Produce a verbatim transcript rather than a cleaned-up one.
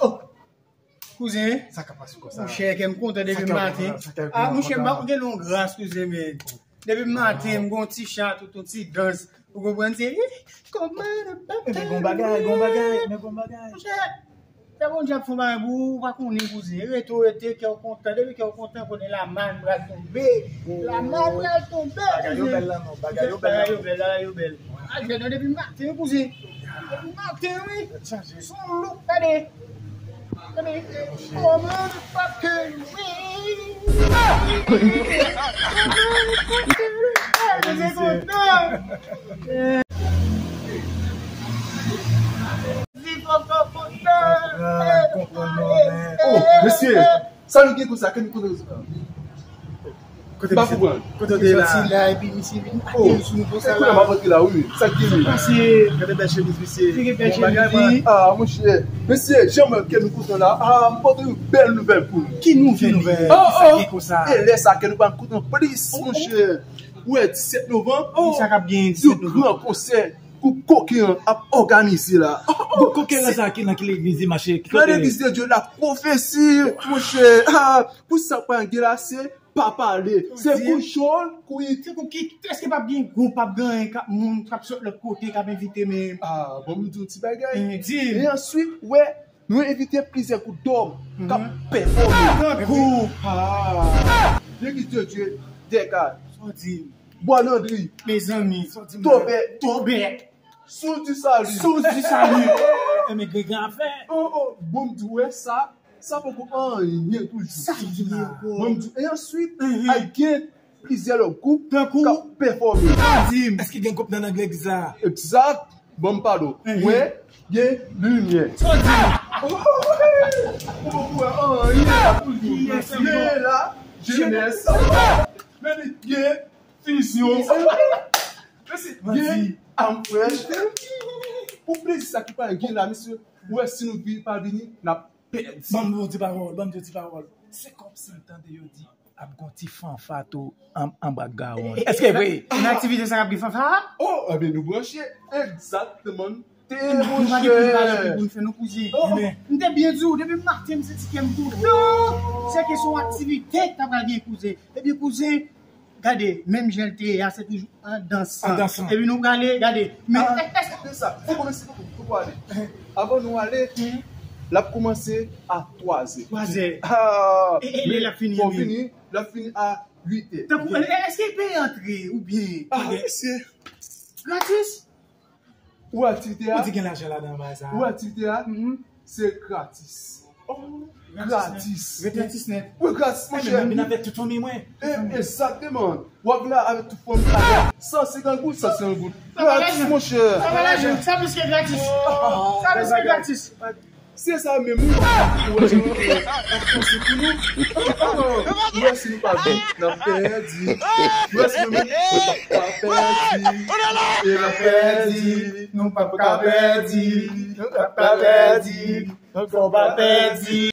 Oh! Kouzen, sa ka pase konsa? Monchè, kè m kontan depi maten. Ah, monchè, m pa konn gen yon gras, kouzen, men. Depi maten, m gon ti chat, tout yon ti dans. Ou konprann, se, eh, kòman, men gon bagay, gon bagay, men gon bagay. Monchè, fè Bondye ap fè yon bagay pou ou, ou pa konnen, kouzen. Rete w rete, kè w kontan. Depi kè w kontan, konnen laman pral tonbe. Laman pral tonbe, kouzen. Bagay yo bèl la, non, bagay yo bèl la. Bagay yo bèl, bagay yo bèl. Ah, jwè nan depi maten, wi, kouzen. Depi maten, wi. Son look, gade. Gade. Kòman pa ke wi. Ah, mwen kontan. Viv ankò kontan. Oh, mesye. Sa nou gen konsa, ke nou kontan konsa. Kote misye? Kote w te la? Soti la, epi misye vin ateri sou nou konsa la. Kote m ap antre la, wi. Sa k gen, wi? Misye, gade bèl chemiz misye. Gade bèl chemiz li. Ah, monchè. Mesye, jan m wè ke nou kontan la. Ah, m pote yon bèl nouvèl pou nou. Ki nouvèl? Ki nouvèl? Oh, oh. Sa gen konsa? E lè sa ke nou pral kontan plis, monchè. Ou wè, disèt novanm, sa k ap gen disèt novanm. Yon gran konsè gwoup Koken an ap òganize la. Gwoup Koken an sa ki nan ki legliz li mache? Ki kote? Nan legliz de Dye la pwofesi, monchè. Ah, pou sa k pral gen la, se pa pale. Se pou jòl, kwit. Se pou ki, èske p ap gen gwoup, p ap gen moun k ap sot lòt kote, k ap envite menm? Ah, bon, m di w ti bagay. E answit, wè, nou envite plizyè gwoup dòm k ap pèfòme. Tankou? Ah, legliz de Dye, Dèka. Sa w di? Bwa Landri. Mezanmi, sa w di? Tobèk. Tobèk. Source du Salut. Source du Salut. Enben, gen afè. Oh, oh, bon, m di w, wè sa. Sa poko anyen toujou. Sa ki la? Bon, m di, e answit, ay gen plizyè lòt gwoup k ap pèfòme. Tankou? Èske gen gwoup nan legliz la? Egzak. Bon, m pale w. Wè, gen limyè. Sa w di? Ou poko wè anyen la toujou. Men la, jenès. Men li gen fizyon. Mesye, gen amfrèch. Pou plezi sa ki pa gen la, mesye, ou wè si nou vi pa vini, n ap pèdi. Ban m di yon ti pawòl, ban m di yon ti pawòl. Se kòmsi m tande yo di ap gon ti fanfa tou an, anba gawon. Èske vre? Nan aktivite sa k ap gen fanfa? Oh, ebyen nou branche. Egzakteman. Te, monchè. Pou n fè nou kouzen. Oh, oh. M te byen di w, depi maten m santi kè m kontan. Se ke se yon aktivite k ta pral gen kouzen. Ebyen kouzen, gade, menm jan l te ye a, se toujou an dansan. An dansan. Epi nou prale, gade. Men, ah, èske se sa? Fòk ou mèsi pou, pou ale. Avan nou ale, l ap kòmanse a twazè. Twazè. Ah, e, e lè l ap fini, fò fini, l ap fini a uitè. Tankou, e, èske l peye antre oubyen? Ah, mesye. Gratis? Ou aktivite a? Ou di gen lajan ladan bagay sa? Ou aktivite a? Se gratis. Oh, gratis. Gratis nèt. Wi, gratis, monchè. Mwen vin avèk tout fanmi mwen. E, egzakteman. W ap vin la avèk tout fanmi a. San senkant goud, san senkant goud. Gratis, monchè. Sa pa lajan, sa plis ke gratis. Sa plis ke gratis. Se sa menm, wi. Ou wè jan nou ap panse pou nou. Ou wè si nou pa vin, n ap pèdi. Ou wè si nou menm, nou p ap ka pèdi. E n ap pèdi. Nou p ap ka pèdi. Nou p ap ka pèdi. Fò pa pèdi.